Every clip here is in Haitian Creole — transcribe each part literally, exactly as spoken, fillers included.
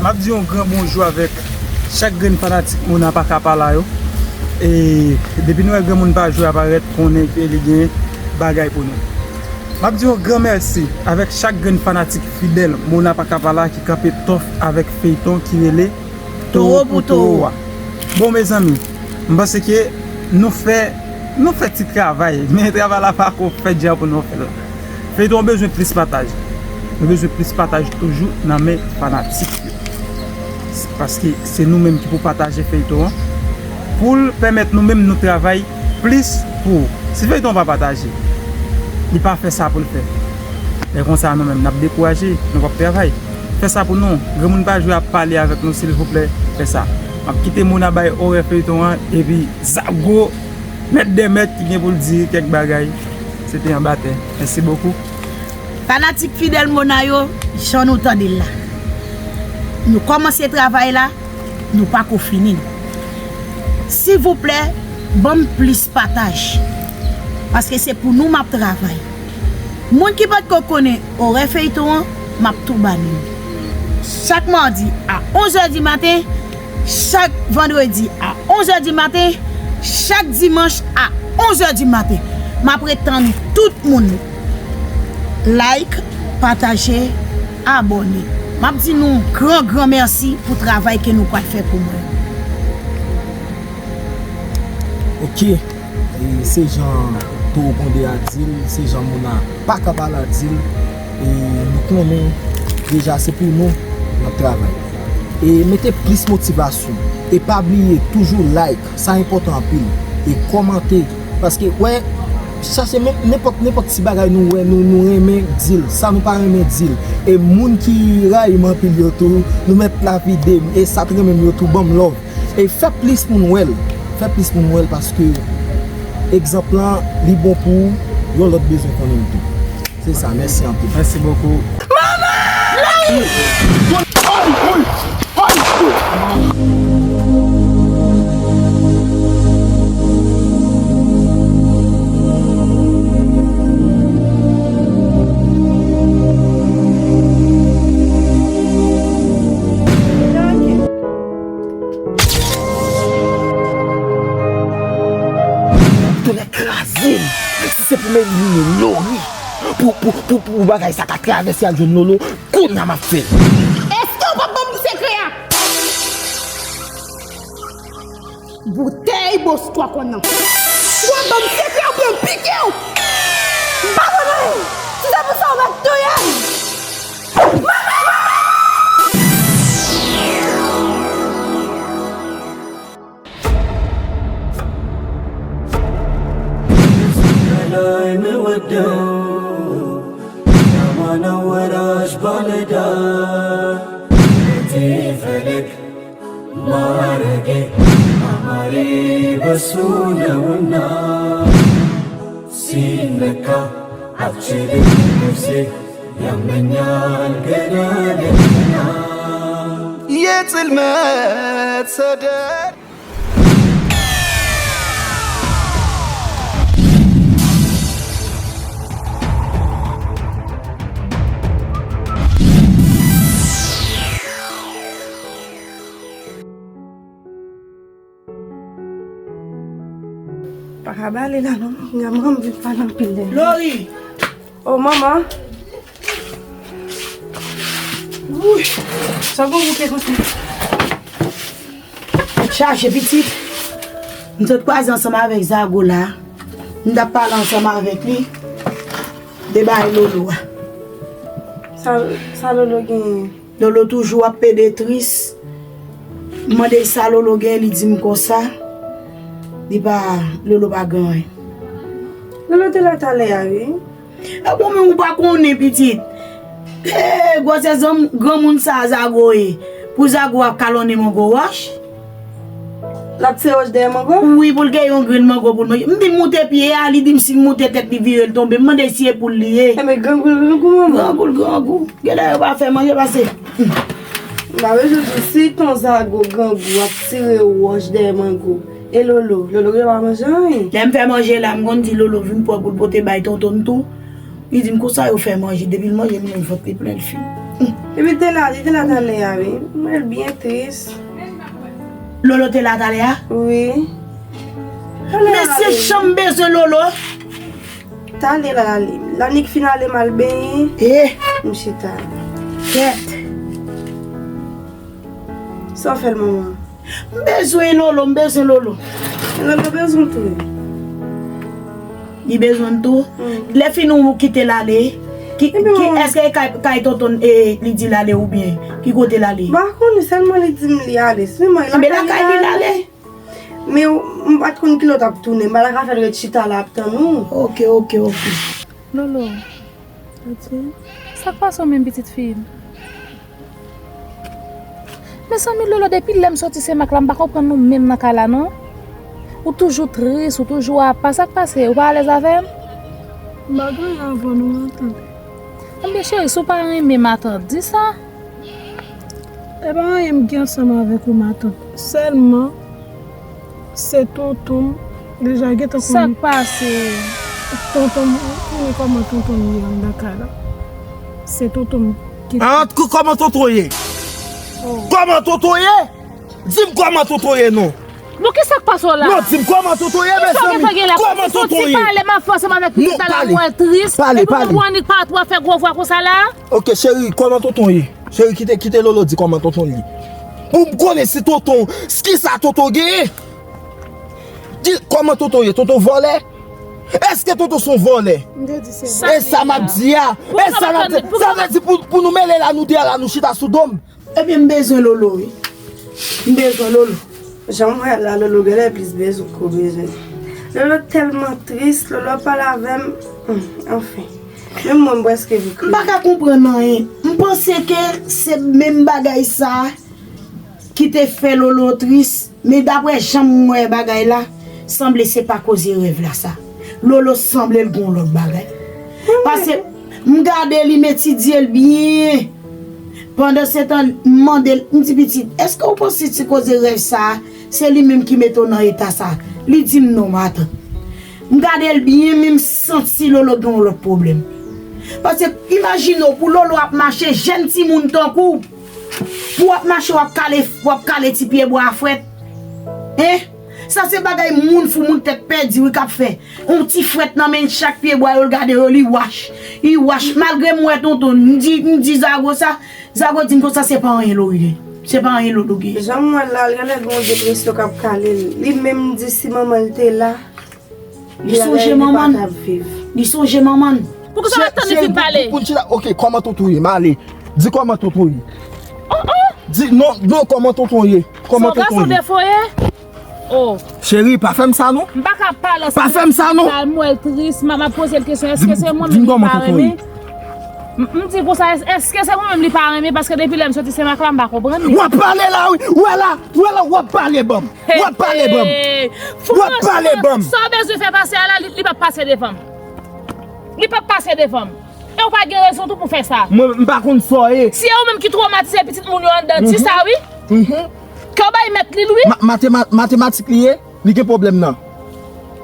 M ap di yon gran bonjou avèk chak grenn fanatik Mona pa ka pa la yo. E depi nou wè granmoun pa jwe aparèt, konnen ke li gen bagay pou nou. M ap di yon gran mèsi avèk chak grenn fanatik fidèl Mona pa ka pa la ki kanpe tòf avèk feyton ki rele Towo pou Towo a. Bon, mezanmi, m panse ke nou fè, nou fè ti travay, men travay la pa ko fèt jan pou nou fè l la. Feyton an bezwen plis pataj. Nou bezwen plis pataj toujou nan men fanatik yo. Se paske se nou menm ki pou pataje feyton an pou l pèmèt nou menm nou travay plis pou ou. Si feyton an pa pataje, li pa fè sa pou l fè. Lè konsa nou menm n ap dekouraje, nou p ap travay. Fè sa pou nou. Granmoun pa jwe ap pale avèk nou silvouplè. Fè sa. M ap kite Mona bay orè feyton an epi Zago, mèt dè mèt, ki gen pou l di kèk bagay. Se te anba tè. Mèsi bokou. Fanatik fidèl Mona yo, jan nou tande l la, nou kòmanse travay la, nou pa ko fini l. Silvouplè, ban m plis pataj. Paske se pou nou m ap travay. Moun ki pa t ko konnen orè feyton an, m ap tou ba nou. Chak madi a onz è di maten, chak vandredi a onz è di maten, chak dimanch a onz è di maten. M ap ret tann tout moun. Like, pataje, abòne. M ap di nou gran, gran mèsi pou travay ke nou pral fè pou mwen. Ok. E se jan Towo Konde a di l, se jan Mona pa ka pale a di l, e nou konnen deja se pou nou n ap travay. E mete plis motivasyon. E pa bliye toujou like, sa enpòtan anpil. E kòmante, paske, wè, chache menm nenpòt, nenpòt ti bagay nou wè, nou, nou renmen di l, sa nou pa renmen di l. E moun ki rayi m anpil yo tou, nou mèt lapide m, e sa t renmen m yo tou, ban m love. E fè plis moun wè l. Fè plis moun wè l paske egzanp lan, li bon pou ou, yon lòt bezwen konnen l tou. Se sa, mèsi anpil. Mèsi bokou. Tonnè kraze m! Si se pou m elimine Lori pou, pou, pou, pou bagay sa ka travèse al jwenn Lolo, kounye a m ap fè l. Èske w p ap ban m sekrè a? Boutèy bòs twa kòn nan. W ap ban m sekrè oubyen m pike w? M pa konn anyen. Si se pou sa, w mèt touye m. Yetilmet Seder. Pa ka bale la non. Manman m vin pale anpil de li. Lori! Oh, manman. Wouy! Sa gon bouke konsa? Tèt chaje, pitit. M sot kwaze ansanm avèk Zago la. M t ap pale ansanm avèk li de bagay Lolo a. Sa, sa Lolo genyen? Lolo toujou ap pede tris. M mande l sa Lolo gen, li di m konsa, li pa, Lolo pa gen anyen. Lolo te la talè a, wi. E bon, men ou pa konnen, pitit. E, gwosès granmoun sa a Zago ye. Pou Zago ap kalonnen mango wòch. L ap tire wòch dèyè mango? Wi, pou l gen yon grenn mango pou l manje. M di m moute pye a, li di m si m moute tèt li vire l tonbe. M mande si e poul li ye. Enben, grangou l grangou, manman. Grangou l grangou. Genlè yo pa fè manje pase. M pa bezwen di w, si ton Zago grangou ap tire wòch dèyè mango. E Lolo, Lolo genlè pa manje anyen. Lè m fè manje la, m konn di Lolo vin pran pou l pote bay tonton m tou. Li di m konsa yo fè manje, depi l manje li menm vant li plen l fini. Epi te la, li te la talè a, wi. M wè l byen tris. Lolo te la talè a? Wi. Mesye, janm bezwen Lolo. Talè la, la, li. Lanik fin ale m al benyen. Eh. M chita. Kèt. Sa w fè l, manman? M bezwen Lolo, m bezwen Lolo. Lolo bezwen tou. Li bezwen m tou? Mm. Lè fini ou kite l ale, ki, ki, èske e kay, kay tonton, e, li di l ale oubyen ki kote l ale? M pa konnen, sèlman li di m li ale. Sèlman lakay li ale. Men m pa t konn ki lè w t ap tounen. M pa ta ka fè l ret chita la ap tann ou. Oke, oke, oke. Lolo, sa k pase w menm pitit fi m? Mezanmi, Lolo, depi lè m soti Senmak la, m pa konprann nou menm nan kay la, non. Ou toujou tris, ou toujou apa. Sa k pase? Ou pa alèz avè m? M pa gen anyen avè w, non, matant. Ebyen, cheri, si w pa renmen matant, di sa. E pa anyen m gen ansanm avèk ou, matant. Sèlman, se tonton m deja gentan konn. Sa k pase? Tonton m, ou konnen kòman tonton m ye anndan kay la. Se tonton m ki... Ah, k-, kòman tonton ye? Oh. Kòman tonton ye? Di m kòman tonton ye, non. Bon, kisa k pase w la? Non, di m kòman tonton ye, mezanmi. Kòman tonton ye? Pale, m ap fè ansanm avèk pitit la, la mwen tris. Epi w konprann li pa twò fè gwo vwa konsa la. Ok, cheri, kòman tonton ye? Cheri, kite, kite Lolo di kòman tonton li. Pou m konnen si tonton, kisa tonton genyen? Di kòman tonton ye? Tonton vòlè? Èske tonton se yon vòlè? E sa m ap di a. E sa m ap di. Sa vle di pou, pou nou mele la, nou de a la, nou chita sou do m. Ebyen, m bezwen Lolo, wi. M bezwen Lolo. Jan m wè la, Lolo genlè plis bezwen ke w bezwen. Lolo tèlman tris, Lolo ap pale avè m. Hmm, anfen. Menm mwen, m prèske vin kriye. M pa ka konprann anyen. M panse ke se menm bagay sa ki te fè Lolo tris. Men daprè jan m wè bagay la, sanble se pa koze rèv la sa. Lolo sanble l gen yon lòt bagay. Paske m gade li, m etidye l byen. Pandansetan, m mande l, m di, "Pitit, èske w panse ti koze rèv sa a, se li menm ki mete w nan eta sa a?" Li di m, "Non, matant." M gade l byen, men m santi Lolo gen yon lòt pwoblèm. Paske, imajine w, pou Lolo ap mache, jèn timoun tankou w, pou w ap mache, w ap kale, w ap kale ti pyebwa a frèt. Hein? Sa se bagay moun fou, moun tèt pèdi, wi, k ap fè. Yon ti frèt nan men chak pyebwa yo, l gade yo, li wach. Li wach. Malgre m wè tonton, m di, m di Zago sa, Zago di m konsa se pa anyen Lolo gen. Se pa anyen Lolo gen. Jan m wè l la, l genlè gen yon depresyon k ap kale l. Li menm di si manman l te la, li sonje manman l. Li sonje manman l. Poukisa w ap tann li fin pale? Pou, pou n chita, ok, kòman tonton ye? M ale. Di kòman tonton ye. Oh, oh! Di, non, non, kòman tonton ye? Kòman tonton ye? Se yon gason defo ye? Oh. Cheri, pa fè m sa non. M pa ka pale ansanm. Pa fè m sa non. M wè l tris, m ap poze l kesyon, èske se mwen menm li pa renmen? M, m di konsa, èske se mwen menm li pa renmen? Paske depi lè m soti Senmak la, m pa konprann li. W ap pale la, wi. W wè la, w wè la, w ap pale ban m. W ap pale ban m. W ap pale ban m. Sa w bezwen fè pase a la, li, li p ap pase devan m. Li p ap pase devan m. E w pa gen rezon tou pou fè sa. Mwen, m pa konn sa w ye. Si e ou menm ki twomatize pitit moun yo anndan, di sa wi. Ke w bay mèt li l wi. Ma-, matema-, matematik li ye, li gen pwoblèm nan.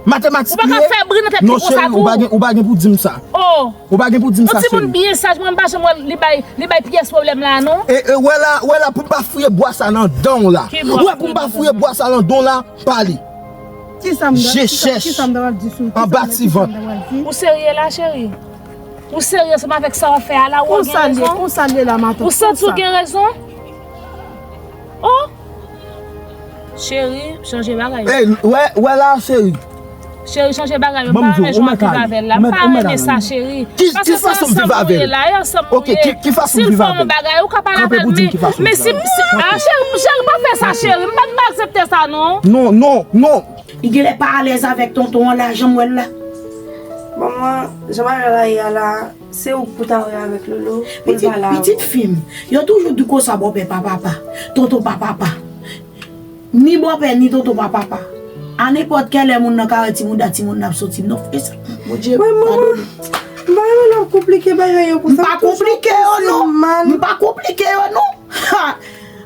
Matematik li ye. Ou pa ka fè bri nan tèt li konsa tou. Non, cheri, ou pa gen, ou pa gen pou di m sa. Oh. Ou pa gen pou di m sa, cheri. Yon timoun byen saj, mwen m pa janm wè li bay, li bay pyès pwoblèm la non. E, e, wè la, wè la pou m pa fouye bwa sa nan dan w la. Wè pou m pa fouye bwa sa nan dan w la, pale. Kisa m ta, kisa, kisa m ta pral di sou, kisa m ta, kisa m ta pral di? Ou serye la, cheri? Ou serye ansanm avèk sa w ap fè a la? Ou gen rezon? Konsa l ye la, matant. Ou santi w gen rezon? Oh! Cheri, chanje bagay yo. Ey, wè, wè la, cheri. Cheri, chanje bagay yo. M pa renmen jan w ap viv avè l la. M pa renmen sa, cheri. Paske se ansanm nou ye la, e ansanm nou ye. Si l fè yon bagay, ou ka pale avè l, men, men si, si, ah, cheri, cheri, pa fè sa, cheri. M pa, m pa aksepte sa, non. Non, non, non. Li genlè pa alèz avèk tonton an la, jan m wè l la. Manman, jan bagay la ye a la, se ou k pou ta wè avèk Lolo, pou l pale avè w. Pitit, pitit fi m, yo toujou di konsa bòpè pa papa, tonton pa papa. Ni bòpè, ni tonton pa papa. A nenpòt kèlè moun nan ka wè timoun nan, timoun nan ap soti. Non, fè sa. Bondye padone. Wè, manman, m pa renmen lè w konplike bagay yo konsa. M pa konplike yo, non. M pa konplike yo, non. Ha!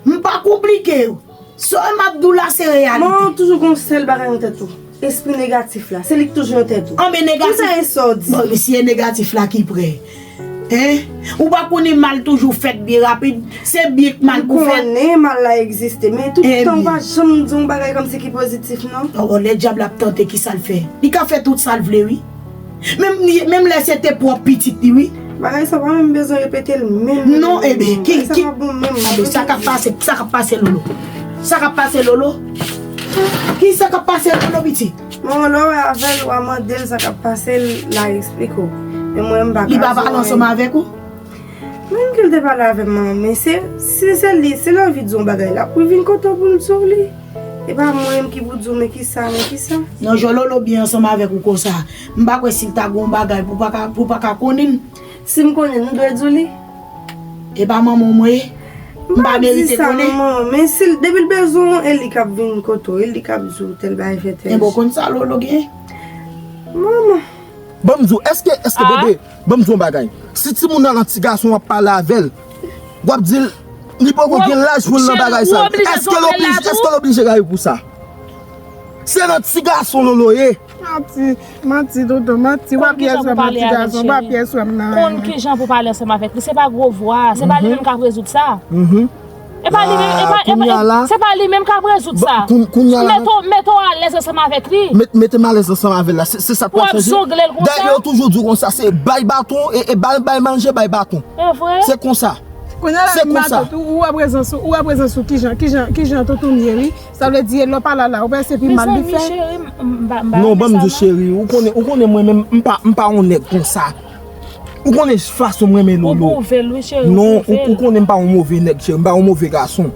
M pa konplike yo. Sa m ap di w la, se reyalite. Manman, w toujou gen yon sèl bagay nan tèt ou. Espri negatif la. Se li k toujou nan tèt ou. Anben negatif. Pou sa e sa w di. Bon, si e negatif la ki prè. Hein? Ou pa konnen mal toujou fèt byen rapid? Se byen k mal pou fèt. M konnen mal la egziste, men tout tan ou pa janm di yon bagay kòmsi ki pozitif, non. Oh, lè dyab la ap tante, kisa l fè? Li ka fè tout sa l vle, wi. Menm, menm lè se te pwòp pitit li, wi. Bagay sa pa menm bezwen repete l menm. Non, ebyen, ki, ki, sa pa bon menm. Sa k ap pase, sa k ap pase, Lolo? Sa k ap pase, Lolo? Ki sa k ap pase, Lolo, pitit? Manman, lè w wè avè l, w a mande l sa k ap pase l, l a eksplike w. Men mwen, m pa ka. Li pa pale ansanm avèk ou? Menm ke l te pale avè m, manman, men se, si se li, si l anvi di yon bagay la, pou l vin kote w pou l di w li. E pa mwen menm ki pou di w, men kisa, men kisa. Non, jan Lolo byen ansanm avèk ou konsa, m pa kwè si l ta gen yon bagay pou pa ka, pou pa ka konnen. Si m konnen, m dwe di w li. E pa manman w mwen ye? M pa merite konnen. Manman, men si l, depi l bezwen w, e li k ap vin kote w, e li k ap di w tèl bagay fè tèl. Enben, w konn sa Lolo gen? Manman. Ban m di w, èske, èske, bebe, ban m di w yon bagay. Si timoun nan, nan ti gason w ap pale avè l, w ap di l, li poko gen laj pou l nan bagay sa. Èske l oblije, èske l oblije rayi w pou sa? Se nan ti gason Lolo ye. Manti, manti, tonton, manti. W ap pyès wè m nan ti gason, w ap pyès wè m nan. Konn kijan pou pale ansanm avèk li. Se pa gwo vwa, se pa li menm k ap rezoud sa. E pa li menm, e pa, e pa, se pa li menm k ap rezoud sa. Mete w, mete w alèz ansanm avèk li. Mete m alèz ansanm avè l la. Se, se sa k pral chanje. Dayè, yo toujou di w konsa, se bay baton, e, e bay, bay manje, bay baton. Se konsa. Kounye a la, m matant, ou, ou wè prezans ou, ou wè prezans ou, kijan, kijan, kijan toutoun ye, wi. Sa vle di, e lè w pa la la, ou wè se pi mal li fè. Non, ban m di w, cheri, ou konnen, ou konnen mwen menm, m pa, m pa yon nèg konsa. Ou konnen fason m renmen Lolo. Non, ou, ou konnen m pa yon move nèg, cheri, m pa yon move gason.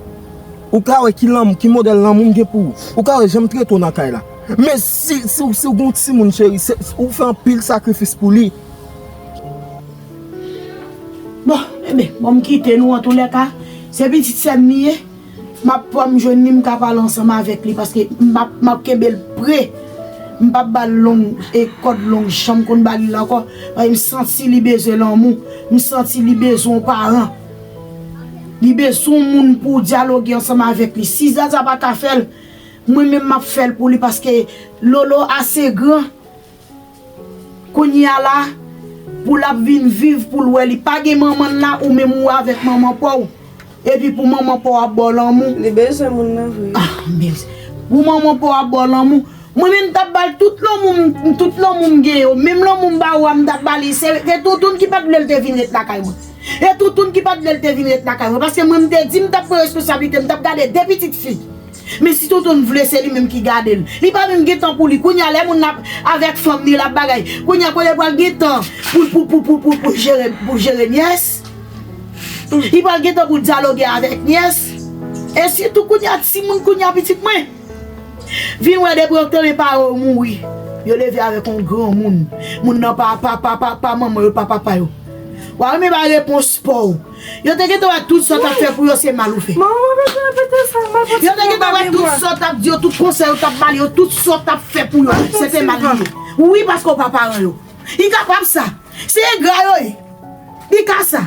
Ou ka wè ki lanmou, ki modèl lanmou m gen pou ou. Ou ka wè jan m trete w nan kay la. Men si, si, si w gen yon timoun, cheri, se, ou fè anpil sakrifis pou li. Bon, enben, bon, m kite nou antoulèka. Se pitit sè m li ye. M ap pran m jwenn li, m ka pale ansanm avèk li, paske m ap, m ap kenbe l pre. M p ap ba l long, e kòd long jan m konn ba li la ankò. Paske m santi li bezwen lanmou. M santi li bezwen yon paran. Li bezwen yon moun pou dyaloge ansanm avèk li. Si Zaza pa ka fè l, mwen menm m ap fè l pou li, paske Lolo ase gran. Kounye a la, pou l ap vin viv, pou l wè li pa gen manman l la, ou menm ou avèk manman pa w. Epi pou manman pa w ap ba w lanmou. Li bezwen moun nan vre. Ah, men pou manman pa w ap ba w lanmou. Mwen menm m t ap ba l tout lanmou m, tout lanmou m gen yo. Menm lanmou m ba ou a, m t ap ba li. Se, se Toutoun ki pa t vle l te vin ret lakay mwen. E Toutoun ki pa t vle l te vin ret lakay mwen. Paske mwen m te di m t ap pran responsablite, m t ap gade de pitit fi. Men si Toutoun vle, se li menm ki gade l. Li pa menm gen tan pou li. Kounye a, lè moun ap avèk fanm li, l ap bagay. Kounye a, kote l pral gen tan pou, pou, pou, pou, pou, pou jere, pou jere nyès? Li pral gen tan pou dyaloge avèk nyès? E sitou kounye a, timoun kounye a, pitit mwen. Vin wè depi yo te men pare yo mouri. Yo leve avèk yon granmoun. Moun nan pa, pa, pa, pa, pa manman yo, pa papa yo. W a renmen bay repons pa w. Yo te gentan wè tout sa w t ap fè pou yo se mal ou fè. Manman, pa bezwen repete sa, m ap kontinye. Yo te gentan wè tout sa w t ap di yo, tout konsèy ou t ap ba yo, tout sa w t ap fè pou yo, se te mal li ye. Wi, paske w pa paran yo. Li kapab sa. Se engra yo ye. Li ka sa.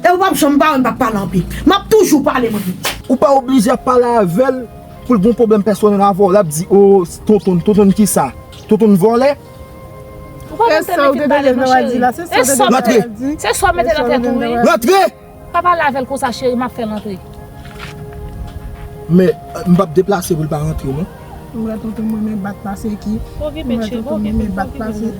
E ou p ap janm paran, m p ap pale anpil. M ap toujou pale, mwen. Ou pa oblije ap pale avè l pou l gen yon pwoblèm pèsonèl avè w. L ap di, o, Tonton, Tonton ki sa? Tonton vòlè? Ou pa konn tèlman ki pale non, cheri. E sa w mete nan tèt ou, wi. Rantre! Pa pale avè l konsa, cheri, m ap fè l antre. Men, m p ap deplase pou l pa rantre, non. Ou wè tonton mwen, men bat pase ki. Ou wè tonton mwen, men bat pase.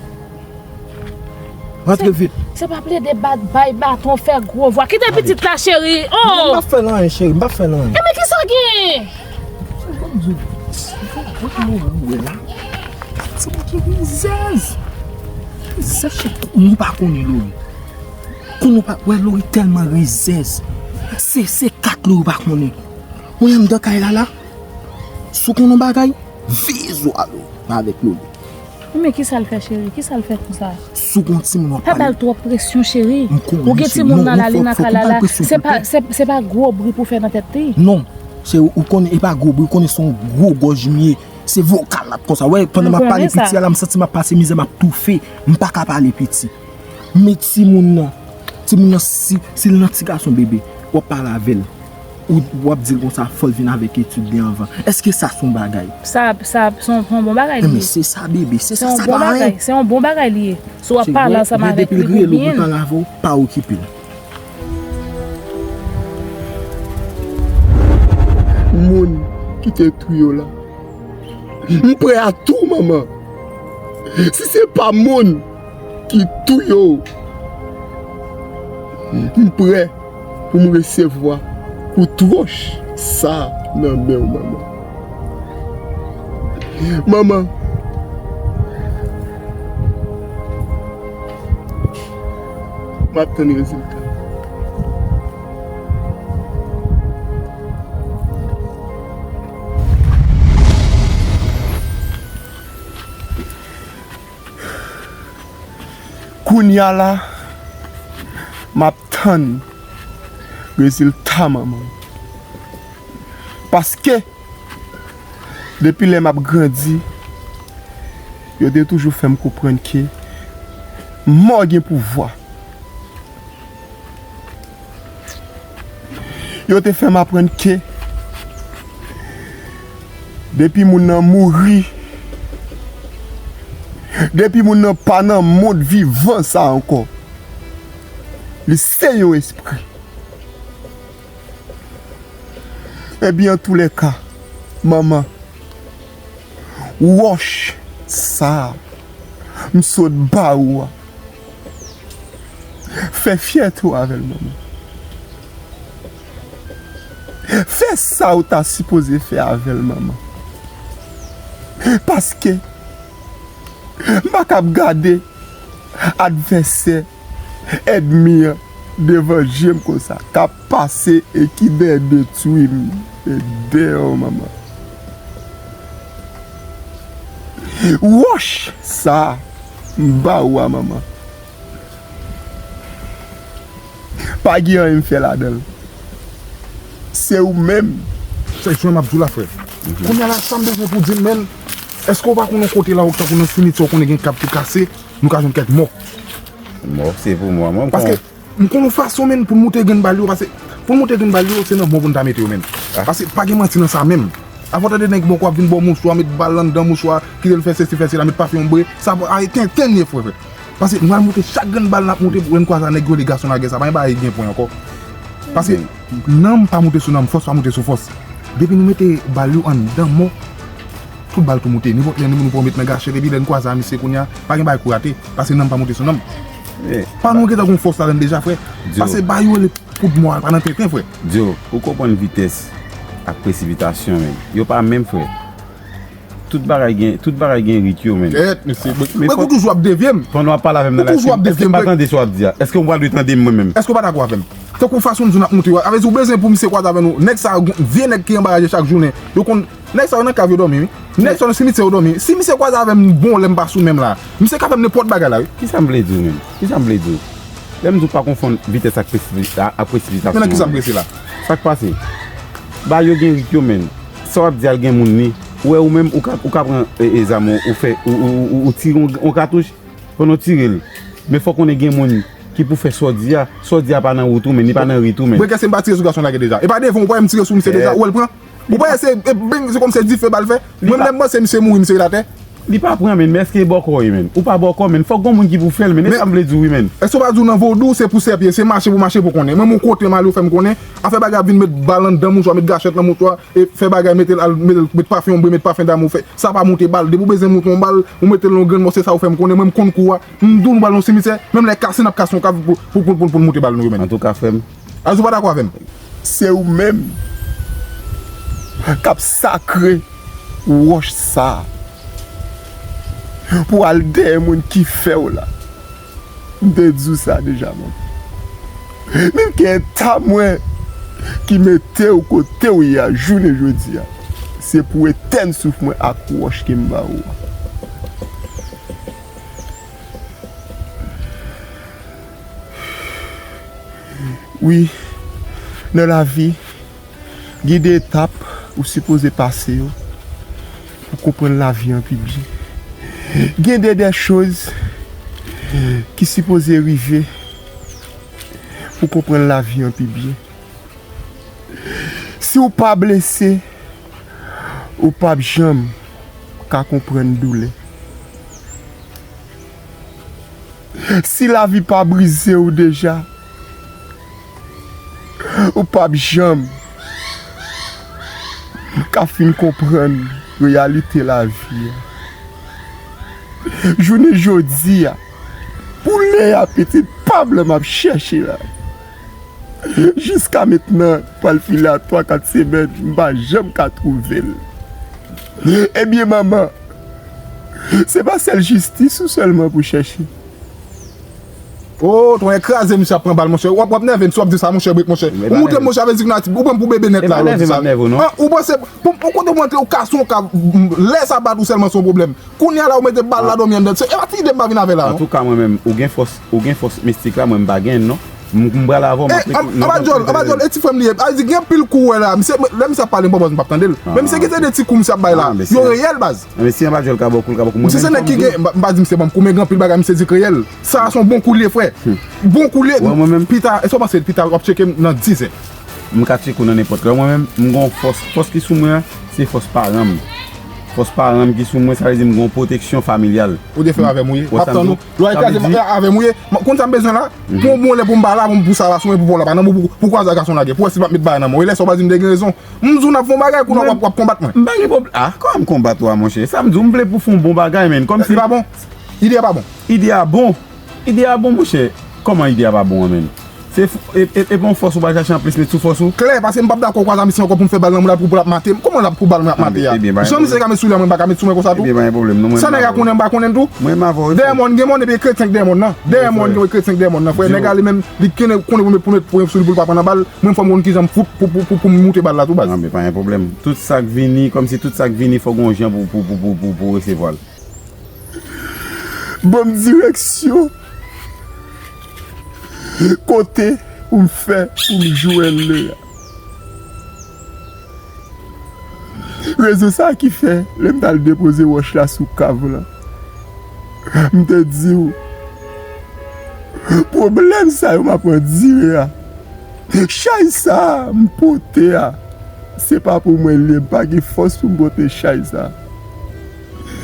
Rantre vit. Se pa plede bat, bay baton, fè gwo vwa. Kite pitit la, cheri. Oh! M p ap fè l anyen, cheri, m p ap fè l anyen. E men kisa w gen? Sa m di w, sa m wè la. Ti moun ki rizèz. Rizèz, nou pa konnen Lori. Konnen w pa wè Lori tèlman rizèz. Se, se kat Lori pa konnen. Ou anndan kay la la. Si w konnen yon bagay, veye zo a Lori. Pa avèk Lori. Men kisa l fè, cheri? Kisa l fè konsa? Si w gon timoun w ap pale. Pa ba l twòp presyon, cheri. Ou gen timoun nan la, li nan kay la la. Se pa, se, se pa gwo bri pou fè nan tèt li. Non. Cheri, ou konnen e pa gwo bri, ou konnen se yon gwo gòj m ye. Se vokal la konsa. Wè, pandan m ap pale piti a la, m santi m ap pase mizè, m ap toufe. M pa ka pale piti. Men timoun nan, timoun nan, si, si l nan ti gason bebe, w ap pale avè l. Ou w ap di l konsa, fò l vin avèk etid li anvan. Èske sa se yon bagay? Sa, sa, se yon, se yon bon bagay li ye. Men se sa, bebe, se sa, sa pa anyen. Se yon bon bagay li ye. Si w ap pale ansanm avèk li, depi l griye l, ou pale avè w, pa okipe l. Moun ki te touye w la, m prè a tou, manman. Si se pa moun ki touye w, m prè pou m resevwa kout wòch sa a nan men w, manman. Manman, m ap tann rezilta. Kounye a la, m ap tann rezilta manman m. Paske, depi lè m ap grandi, yo te toujou fè m konprann ke mò gen pouvwa. Yo te fè m aprann ke depi moun nan mouri, depi moun nan pa nan mond vivan sa ankò, li se yon espri. Ebyen, antoulèka, manman, wòch sa a m sot ba ou a, fè fyète w avè l, manman. Fè sa w ta sipoze fè avè l, manman. Paske m pa kab gade advèsè, ènmi an, devan je m konsa, k ap pase e ki dèyè detwi m, e dèyè w, manman. Wòch sa a, m ba ou a, manman. Pa gen anyen m fè ladan l. Se ou menm. Se jan m ap di w la, frè. Kounye a la, sa m bezwen pou w di m, menn, èske w pa konn yon kote la, ou tankou nan simityè, ou konnen gen kab ki kase, nou ka jwenn kèk mò? Mò, se pou mò, mwen, m Paske, m konn yon fason, menn, pou n moute grenn bal yo, paske pou n moute grenn bal yo, se nan mò pou n ta mete yo, menn. Paske pa gen manti nan sa menm. Avan w tande nèg bò kou ap vin ba w mouchwa, met bal anndan mouchwa, kite l fè sesi, fè sela, met pafen onbre, sa pa, ay, tenten l ye, frè, frè. Paske nou al moute chak grenn bal n ap moute pou n kwaze a nèg yo, le gason lagè, sa pa gen bagay gen pwen ankò. Paske nanm pa moute sou nanm, fòs pa moute sou fòs. Depi nou mete bal yo anndan mò, tout bal tou moute. Nenpòt lè nou, nou pran met nan gachèt, epi lè n kwaze a misye kounye a, pa gen bagay kou rate, paske nanm pa moute sou nanm. Pa nou gentan gon fòs ladan l deja, frè. Paske ba yo le poud mò a pa nan tenten, frè. Dio, ou konprann vitès ak presipitasyon, men. Yo pa menm, frè. Tout bagay gen, tout bagay gen rit yo, men. Kèt, mesye. Men ou toujou ap devye m. Pandan w ap pale avè m nan live stream, èske m pa tande sa w ap di a? Èske m pral dwe tande m mwen menm? Èske w pa dakò avè m? Tankou fason m di w n ap moute yo a, avè di ou bezwen pou misye kwaze avè nou. Nèg sa yo, vye nèg ki anba raje chak jounen. Yo konn, nèg sa yo nan kav yo dòmi, wi. Nèg sa yo nan simityè yo dòmi. Si misye kwaze avè m, bon, lè m pa sou men m la, misye ka fè m nenpòt bagay la, wi. Kisa m vle di w menm? Kisa m vle di w? Lè m di w pa konfonn vitès ak presipi-, a-, ak presipitasyon. Men nan kisa m prese la? Sa k pase? Ba yo gen rit yo, menn. Sa w ap di a l gen moun li. Ou wè ou menm, ou ka, ou ka pran, e, e, zam ou, ou fè, ou, ou, ou, ou tire yon, yon katouch, pandan w tire l. Men fò w konnen gen moun ki pou fè sa w di a. Sa w di a pa nan wout ou, menn, li pa nan rit ou, menn. Brek, èske m pa tire sou gason lagè deja? E pa devan ou pa wè m tire sou misye deja, ou wè l pran? Ou pa wè se, e, beng, se kòm se dife bal fè? Mwen menm, mwen se misye mouri, misye ret atè. Li pa pran, menn, men èske e bòkò w ye, menn? Ou pa bòkò, menn. Fòk gon moun ki pou fè l, menn. E sa m vle di w, wi, menn. Èske w pa di w nan vodou, se pou sèpye, se mache pou mache pou konnen. Menm yon kote m ale, ou fè m konnen. Afè bagay ap vin met bal anndan mouchwa, met gachèt nan mouchwa, e fè bagay, mete l al, mete l, met pafen onbre, met pafen damou, fè. Sa pa moute bal. Depi w bezwen moute yon bal, ou mete l nan yon grenn mò, se sa ou fè m konnen. Mwen, m konn kou a. M di w nou pral nan simityè, menm lè kase, n ap kase yon kav pou, pou, pou, pou, pou n moute bal nou yo, menn. Antouka, frè m. Azi w pa dakò avè m? Se ou menm k ap sakre wòch sa a pou al dèyè moun ki fè w la. M te di w sa deja, manman. Menm ke eta mwen ki mete w kote w ye a jounen jodi a, se pou etèn souf mwen ak wòch ke m ba ou a. Wi, nan lavi, gen de etap ou sipoze pase yo pou konprann lavi an pi byen. Gen de, de choz ki sipoze rive pou konprann lavi an pi byen. Si w pa blese, ou p ap janm ka konprann doulè. Si lavi pa brize w deja, ou p ap janm ka fin konprann reyalite lavi a. Jounen jodi a, pou Leya pitit pa m lan m ap chèche la. Jiska mentnan, pral file a twa kat semèn, m pa janm ka twouve l. Ebyen, manman, se pa sèl jistis ou sèlman pou chèche. O, tonnè kraze, misye ap pran bal, monchè. W ap, w ap nève m si w ap di sa, monchè, Brik, monchè. Ou montre m, monchè, avèk zik nan atib. Ou pran m pou bebe nèt la, w ap di sa. Ou panse, pou, pou kote w antre, ou ka son ka, lè sa bat ou sèlman, se yon pwoblèm. Kounye a la, ou mete bal la, dòmi anndan. Se, e pa ti ide m pa vin avè la, non. Antouka, mwen menm, ou gen fòs, ou gen fòs mistik la, mwen m pa gen, non. M, m pral avè w, m ap rete, anba djòl, anba djòl, e ti frè m li ye. A di, gen anpil kou, wè la. Misye, lè misye ap pale, m pa, m p ap tande l. Men misye gen de ti kou misye ap bay la. Yo reyèl, baz. Men si anba djòl ka ba w kou, l ka ba w kou. Misye se nèg ki gen, m pa, m pa di misye ban m kou, men gen anpil bagay misye di k reyèl. Sa a se yon bon koulye, frè. Bon koulye. Pita, èske w panse pita w ap tcheke m nan dizè? M ka tcheke w nan nenpòt lè. Mwen menm, m gen yon fòs. Fòs ki sou mwen an, se fòs paran m. Fòs paran m ki sou mwen, sa vle di m gen yon pwoteksyon familyal. Ou te fè avè m, ou ye. M ap tann ou. Lwa ekraze, m ap fè avè m, ou ye. Konn sa m bezwen la? Pou yon bon lè pou m pa la, pou m pou sa la sou mwen, pou pòl la pa nan mwen, pou, pou kwaze gason lage. Pou wè si l p ap met bagay nan men w. E lè sa w pa di m te gen rezon. M di w n ap fè yon bagay, kounye a w ap, w ap konbat mwen. M pa gen pwoblèm. Ah, kòman m konbat ou a, monchè? Sa m di w, m vle pou fè yon bon bagay, menn. Kòmsi. Li pa bon? Ide a pa bon? Ide a bon? Ide a bon, monchè. Kòman ide a pa bon an, menn? Se f-, e, e, e pa yon fòs ou pral chache anplis met sou fòs ou? Klè, paske m p ap dakò kwaze misye ankò pou m fè bal nan moun la pou, pou l ap mate m. Kòman l ap pou bal mwen ap mate a? Jan misye ka met sou li a, mwen m pa ka met sou mwen konsa tou? Ebyen, pa gen pwoblèm, non, mwen. Sa nèg la konnen, m pa konnen l tou? Mwen m avè w, wi, frè. Dèyè mòn, gen mòn, epi kretyen k dèyè mòn nan. Dèyè mòn, gen kretyen k dèyè mòn nan, frè. Nèg la li menm, li konnen, konnen pou met, pou met pwen sou li pou l pa pran nan bal. Mwen fò m konn kijan m fout pou, pou, pou, pou m moute bal la tou, baz. Anben, pa gen pwoblèm. Tout sa k vini, kòmsi tout sa k vini, fò gen yon jan pou, pou, pou, pou, pou, pou resevwa l. Ban m direksyon kote pou m fè pou m jwenn Leya. Rezon sa a ki fè, lè m t al depoze wòch la sou kav lan, m te di w, pwoblèm sa yo m ap andire a, chay sa a m pote a, se pa pou mwen l ye, m pa gen fòs pou m pote chay sa a.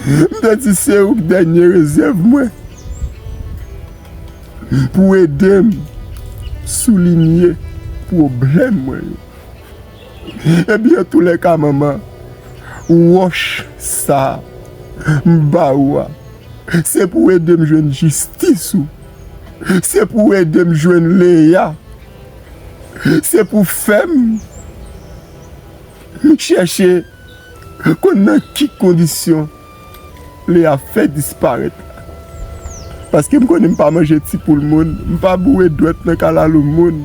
M te di se ou k dènye rezèv mwen pou ede m soulinye pwoblèm mwen yo. Ebyen, antoulèka, manman, wòch sa a m ba ou a, se pou ede m jwenn jistis ou. Se pou ede m jwenn Leya. Se pou fè m chèche konn nan ki kondisyon Leya fè disparèt la. Paske m konnen m pa manje ti poul moun, m pa boure dwèt nan kalalou moun.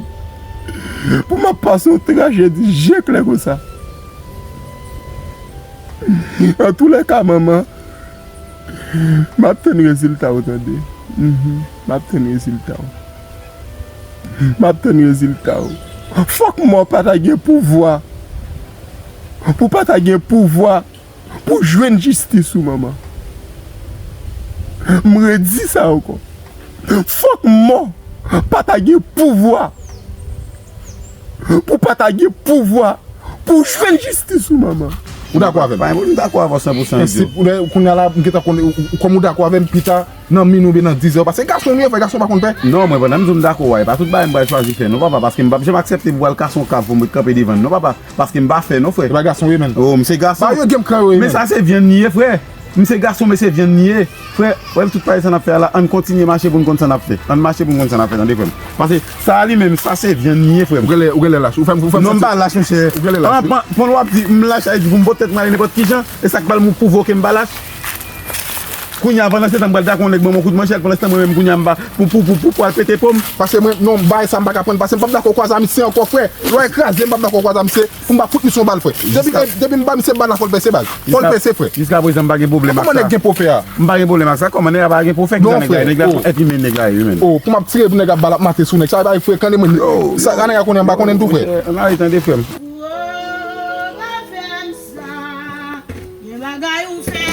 Pou m ap pase yon trajedi je klè konsa. Antoulèka, manman, m ap tann rezilta w, tande. Mhm. M ap tann rezilta w. M ap tann rezilta w. Fòk mò pa ta gen pouvwa. Pou pa ta gen pouvwa pou jwenn jistis ou, manman. M redi sa ankò. Fòk mò pa ta gen pouvwa. Pou pa ta gen pouvwa pou jwenn jistis ou, manman. Ou dakò avè m? Pa gen pwoblèm, m dakò avè w san pou san, Idio. Kounye a la, m gentan konnen, ou, ou, kòm ou dakò avè m, pita, nan minui oubyen nan dizè, paske gason nou ye, frè, gason pa konn pè. Non, mwen, pandan m di w m dakò a, e pa tout bagay m pral chwazi fè, non, papa, paske m p ap janm aksepte pou w al kase yon kav pou m ret kanpe devan l, non, papa, paske m pa fè, non, frè. E pa gason w ye, menn. Oh, m se gason. Ba yo game kan yo ye, menn. Men sa se vyann li ye, frè. M se gason, men se vyann li ye. Frè, wè tout pale sa n ap fè a la, ann kontinye mache pou n konn sa n ap fè. Ann mache pou n konn sa n ap fè, tande, frè m. Paske sa a li menm, sa se vyann li ye, frè m. Ou genlè, ou genlè lach. Ou fè m, ou fè m santi. Non, m pa lach, monchè. Ou genlè lach, wi. Pon, pon w ap di, m lach, sa vle di pou m pote tèt mwen ale nenpòt ki jan, e sa k pral pwouve ke m pa lach. Kounye a, pandan se tan, m pral dakò yon nèg ban m yon kout manchèt, pandan se tan, mwen menm, kounye a, m pa, pou, pou, pou, pou, pou al pete po m. Paske mwen, non, bagay sa, m pa ka pran l, paske m p ap dakò kwaze a misye ankò, frè. Lè w kraze, m p ap dakò kwaze a misye. Pou m pa fout misye yon bal, frè. Depi, depi m ba misye bal la, fò l pèse, baz. Fò l pèse, frè. Jiska prezan, m pa gen pwoblèm ak sa. Kòman nèg gen pwo fè a? M pa gen pwoblèm ak sa. Kòman nèg la pa gen pwo fè? Kisa nèg la ye? Nèg la se yon èt imen, nèg la ye, wi, menn. Oh, pou m ap tire pou nèg ap bal ap mate sou nèg. Sa pa frekan, de mwen. Sa nèg la konnen, m pa konnen tou, frè. Ann ale, tande, frè m. Ou pa fè m sa. Gen bagay ou fè,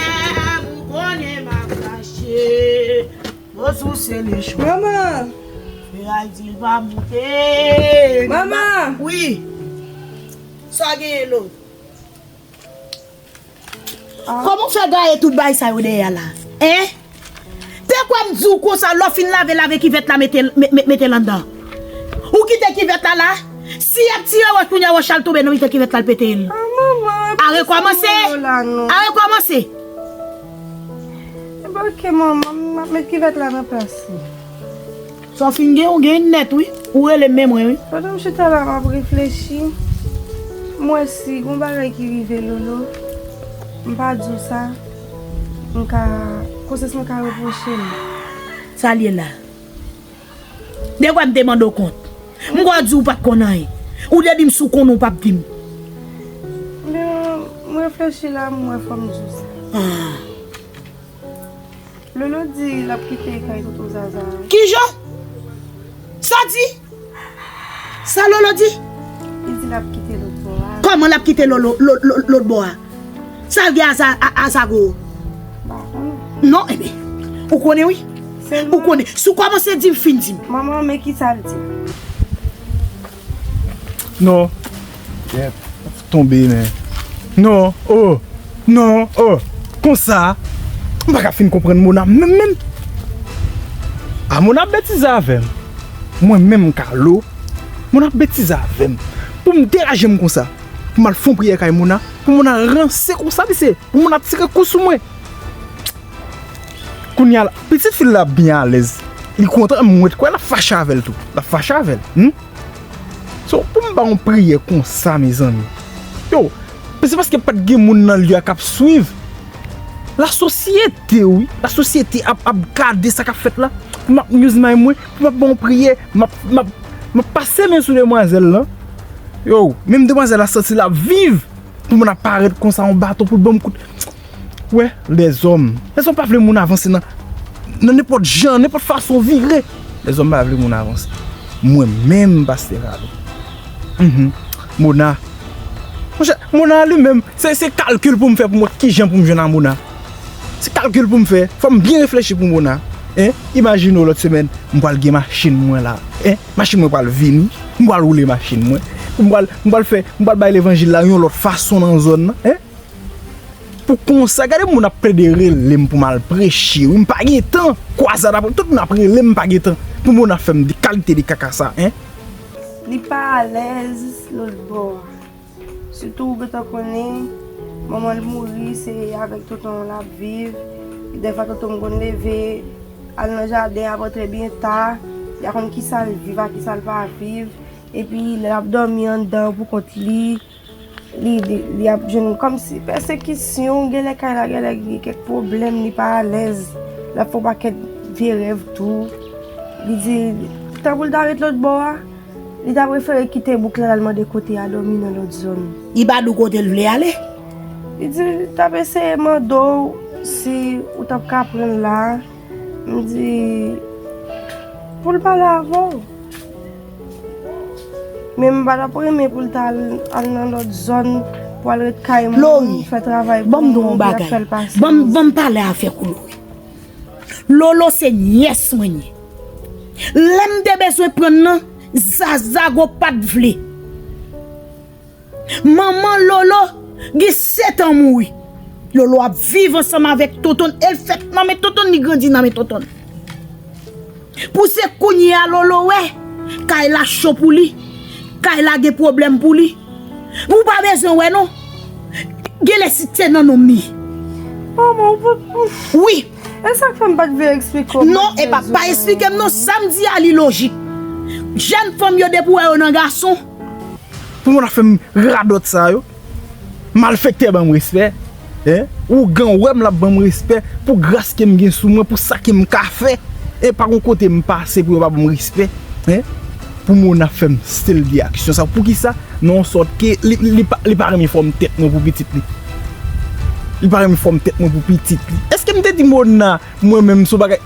ou konnen m ap fache. Poz ou se le chwa. Manman! Fè a di l pa moute. Manman! Wi. Sa w genyen, Lo? Kòman w fè gaye tout bagay sa yo dèyè a la? Hein? Te kwè m di w konsa, lè w fin lave, lave kivèt la, mete l, me- me- mete l anndan. Ou kite kivèt la la? Si y ap tire wòch, kounye a wòch la al tonbe nan mitan kivèt la, al pete l. A, manman, a rekòmanse. A rekòmanse. E pa oke, manman, m ap met kivèt la nan plas li. Sa w fin gen, ou gen nèt, wi. Ou rele m men mwen, wi. Pandan m chita la, m ap reflechi. M wè si gon bagay ki rive Lolo, m pa di w sa, m ka, konsyans mwen ka repwoche m. Sa l ye la? De kwè m te mande w kont? M kwè w di w pa t konn anyen. Ou te di m si w konnen w p ap di m. Men, m reflechi la, m wè fò m di w sa. Ah. Lolo di l ap kite kay Toto Zaza. Kijan? Sa di? Sa Lolo di? Li di l ap kite lòt bò a. Kòman l ap kite Lolo, lo- lo- lòt bò a? Sa l gen a sa, a, a sa gwo? M pa konnen. Non, ebyen, ou konnen wi. Ou konnen. Si w kòmanse di m, fin di m. Manman, men ki sa l di. Non. Yèp. Tonbe, men. Non, oh. Non, oh. Konsa, m pa ka fin konprann Mona menm, menm. A, Mona ap betize avè m. Mwen menm, Carlo, Mona ap betize avè m. Pou m deraje m konsa. Pou m al fè yon priyè kay Mona. Pou Mona ranse konsa, misye. Pou Mona tire kou sou mwen. Kounye a la, pitit fi l la ap byen alèz. Li kontan, mwen kwè l ap fache avè l tou. L ap fache avè l. Hmm? So, pou m ba yon priyè konsa, mezanmi. Yo, se paske pa t gen moun nan lye a k ap swiv. Lasosyete, wi. Lasosyete ap, ap gade sa k ap fèt la. Pou m ap news may mwen, pou m ap ba yon priyè, m ap, m ap, m ap pase men sou demwazèl lan. Yo, menm demwazèl la santi l ap viv. Pou moun ap parèt konsa, yon baton pou l ban m kout. Wè, lèzòm. Lèzòm pa vle moun avanse nan, nan nenpòt jan, nenpòt fason vire. Lèzòm pa vle moun avanse. Mwen menm, Pastè Carlo. Mhm. Mona. Monchè, Mona li menm, se, se kalkil pou m fè pou m wè kijan pou m jwenn a Mona. Se kalkil pou m fè. Fò m byen reflechi pou Mona. Hein? Imajine w lòt semèn, m pral gen machin mwen la. Hein? Machin mwen pral vini. M pral woule machin mwen. M pral, m pral fè, m pral bay levanjil la yon lòt fason nan zòn nan. Hein? Pou konsa, gade moun ap plede rele m pou m al preche, wi, m pa gen tan. Kwazad ap, tout moun ap rele m, m pa gen tan. Pou moun ap fè m de kalite de kaka sa, hein? Li pa alèz lòt bò a. Sitou ou gentan konnen, manman l mouri, se avèk tonton l ap viv. Dèfwa tonton m konn leve, al nan jaden, ap rantre byen ta. Li pa konn kisa l viv ak kisa l pa viv. Epi l ap dòmi anndan pou kont li. Li, li, li ap jwenn kòmsi pèsekisyon, genlè kay la, genlè gen kèk pwoblèm, li pa alèz. L ap fè yon pakèt vye rèv tou. Li di, tan pou l ta ret lòt bò a, li ta prefere kite bouk la, l al mande kote a dòmi nan lòt zòn. Li pa di w kote l vle ale? Li di, li t ap eseye mande w si ou t ap ka pran l la. M di, pou l pale avè w. Men m pa t ap renmen pou l ta al, al nan lòt zòn, pou al ret kay moun, fè travay pou moun, pou y ap fè l pase. Ban m, ban m pale avèk ou, Lori. Lolo se nyès mwen ye. Lè m te bezwen pran l nan, Zazago pa t vle. Manman Lolo gen sèt an mouri. Lolo ap viv ansanm avèk tonton l, e l fèt nan men tonton l, li grandi nan men tonton l. Pou se kounye a Lolo wè kay la cho pou li, kay la gen pwoblèm pou li. Ou pa bezwen wè non. Genlè si se nan nonm li. Manman, ou pa... Wi. E sa k fè m pa t vle eksplike w. Non, e pa, pa eksplike m non, sa m di a li lojik. Jèn fanm yo depi w wè yo nan gason. Pou moun ap fè m radòt sa yo. Malfektè ban m respè. Hein? Ougan wè m l ap ban m respè. Pou gras ke m gen sou mwen, pou sa ke m ka fè. E pa gon kote m pase pou yo pa ban m respè. Hein? Pou moun ap fè m stil de aksyon sa. Poukisa? Nan yon sòt ke li, li pa, li pa renmen fòm tèt mwen pou pitit li. Li pa renmen fòm tèt mwen pou pitit li. Èske m te di Mona, mwen menm, sou bagay?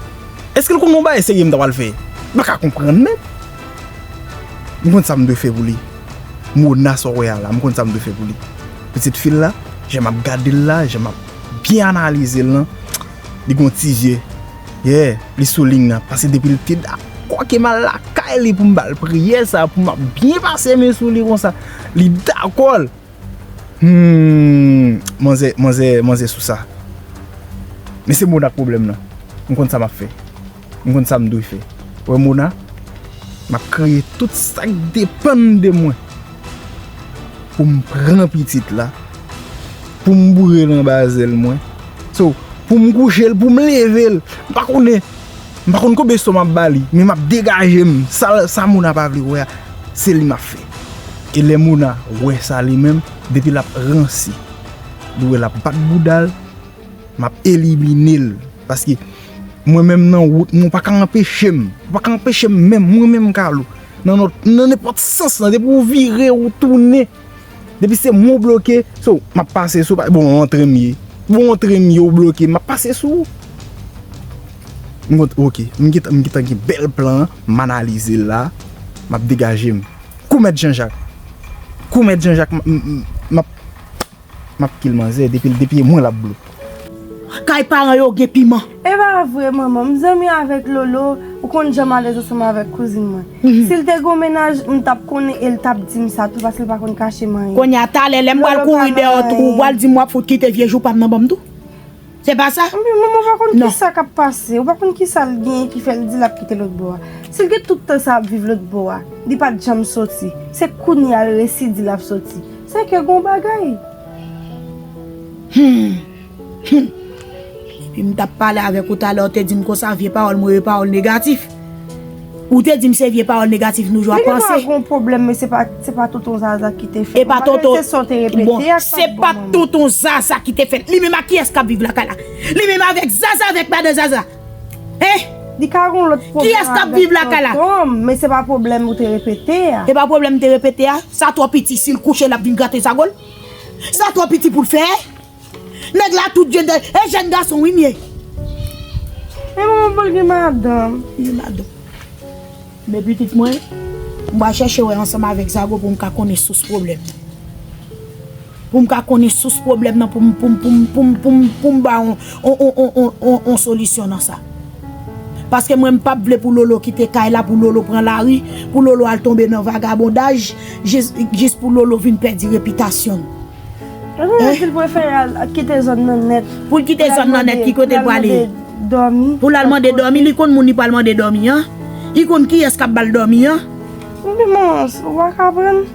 Èske l konn yon bagay serye m ta pral fè? M pa ka konprann menm. M konn sa m dwe fè pou li. Mona sa w wè a la, m konn sa m dwe fè pou li. Pitit fi l la, jan m ap gade l la, jan m ap byen analize l lan, li gon ti zye. Yeah, li sou liy nan. Paske depi l te dakò ke m al lakay li pou m ba l priyè sa, pou m ap byen pase men sou li konsa. Li dakò l. Hmm, manzè, manzè, manzè sou sa. Men se Mona k pwoblèm nan. M konn sa m ap fè. M konn sa m dwe fè. Wè Mona, m ap kreye tout sa k depann de mwen pou m pran pitit la, pou m boure l anba zèl mwen. So, pou m kouche l, pou m leve l. M pa konnen, m pa konn konbyen sò m ap ba li, men m ap degaje m. Sa, sa Mona pa vle wè a, se li m ap fè. E lè Mona wè sa li menm, depi l ap ranse, li wè l ap bat bouda l, m ap elimine l. Paske mwen menm nan wout mwen, ou pa ka anpeche m. Ou pa ka anpeche m menm, mwen menm Kalou. Nan, nan, nan nenpòt sans lan, depi ou vire, ou tounen, depi se mwen ou bloke, so, m ap pase sou, bon, antre m ye. Bon, antre m ye, ou bloke, m ap pase sou ou. M konn, oke, m gentan, m gentan gen bèl plan an, m analize l la, m ap degaje m. Kou mèt Janjak. Kou mèt Janjak, m, m, m, m ap M ap kil manzè, depi, depi e mwen l ap bloke. Kay paran yo gen piman. E pa vre, manman. M zanmi avèk Lolo, ou konn jan m alèz ansanm avèk kouzin mwen. Si l te gon mennaj, m t ap konnen e l t ap di m sa tou, paske l pa konn kache m anyen. Kounye a, talè, lè m pral kouri dèyè w tou, ou pral di m w ap fout kite vye jou pa m nan ban m tou. Se pa sa? Men manman, ou pa konn kisa k ap pase, ou pa konn kisa l genyen ki fè l di l ap kite lòt bò a. Si l gen tout tan sa ap viv lòt bò a, li pa t janm soti. Se kounye a l resi di l ap soti. Se ke gon bagay. Hmm. Hmm. Epi m t ap pale avèk ou talè, ou te di m konsa, vye pawòl mwen yo, pawòl negatif. Ou te di m se vye pawòl negatif nou jwe ap panse. Men li pa gon pwoblèm, men se pa, se pa tonton Zaza ki te fè l. E pa tonton, se sa w te repete a, se pa tonton Zaza ki te fè l. Li menm ak kiyès k ap viv lakay la? Li menm avèk Zaza, avèk madan Zaza. Hein? Li ka gon lòt pwoblèm avèk tonton, men se pa pwoblèm ou te repete a. E pa pwoblèm m te repete a? Sa twò piti, si l kouche, l ap vin grate zago l. Sa twò piti pou l fè. Nèg la tout jèn, e jèn gason wi m ye. E manman, bon, l gen madanm. Li gen madanm. Men pitit mwen, m pral chèche wè ansanm avèk Zago pou m ka konnen sous pwoblèm nan. Pou m ka konnen sous pwoblèm nan, pou m, pou m, pou m, pou m, pou m, pou m ba on, on, on, on, on, on, on solisyon nan sa. Paske mwen, m p ap vle pou Lolo kite kay la, pou Lolo pran lari, pou Lolo al tonbe nan vagabondaj, jis, jis pou Lolo vin pèdi repitasyon l. Hein? Li prefere al kite zòn nan nèt. Pou l kite zòn nan nèt, ki kote l prale? Pou l al mande dòmi. Pou l al mande dòmi, li konn moun li pral mande dòmi an? Li konn kiyès k ap ba l dòmi an? Ou pa ka pran.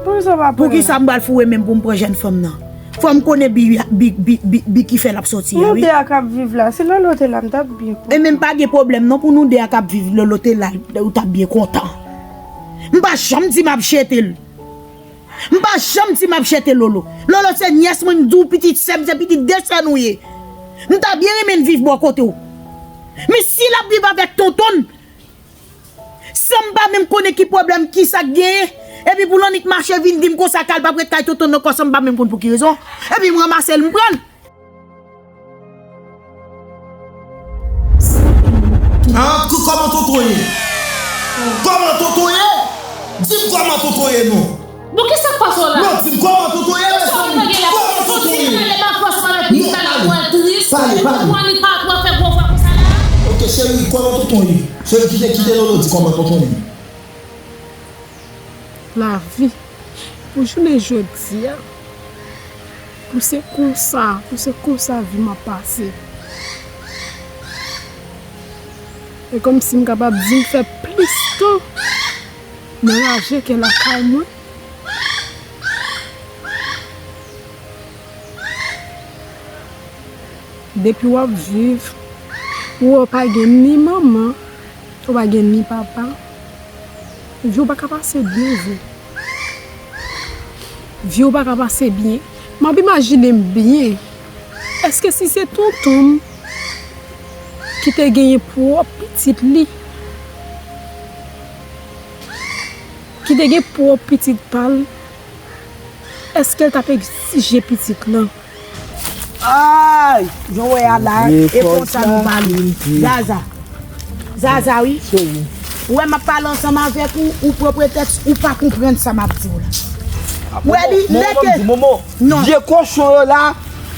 Poukisa w pa pran? Poukisa m pral foure men m pou m pran jèn fanm nan? Fò m konnen bi, bi, bi, bi, bi ki fè l ap soti a, wi. Nou de a k ap viv la, si Lolo te la, m t ap byen kontan. E men m pa gen pwoblèm non pou nou de a k ap viv, Lolo te la, ou t ap byen kontan. M pa janm di m ap jete l. M pa janm di m ap jete Lolo. Lolo se nyès mwen, m di w pitit sè m, se pitit de sè nou ye. M ta byen renmen l viv bò kote w. Men si l ap viv avèk tonton l, san m pa menm konnen ki pwoblèm, kisa k genyen, epi pou l annik mache vin di m konsa k al p ap ret kay tonton l ankò san m pa menm konn pou ki rezon, epi m ranmase l, m pran l. Ah, k-, kòman tonton ye? Kòman tonton ye? Di m kòman tonton ye non. Bon, kisa k pase w la? Non, di m kòman tonton ye, mezanmi. Kòman tonton ye? Kisa w fè la? Kòman tonton ye? Pale, pale, pale. Kòman li pa twò fè gwo vwa konsa la? Ok, cheri, kòman tonton ye? Cheri, kite, kite Lolo di kòman tonton ye. Lavi. Pou jounen jodi a, pou se konsa, pou se konsa vi m ap pase. E kòmsi m kapab di m fè plis tan nan raje ke lakay mwen. Depi w ap viv, ou wè w pa gen ni manman, ou pa gen ni papa, vi w pa ka pase byen vre. Vi w pa ka pase byen. M ap imajine m byen. Èske si se tonton m ki te genyen pwòp pitit li, ki te gen pwòp pitit pa l, èske l t ap egzije pitit lan? Ay, jan w wè a la, e konsa nou pale. Zaza. Zaza, wi. Ou wè m ap pale ansanm avèk ou, ou pran pretèks, ou pa konprann sa m ap di w la. Ou wè li, lè ke... Momo, vye kochon yo la,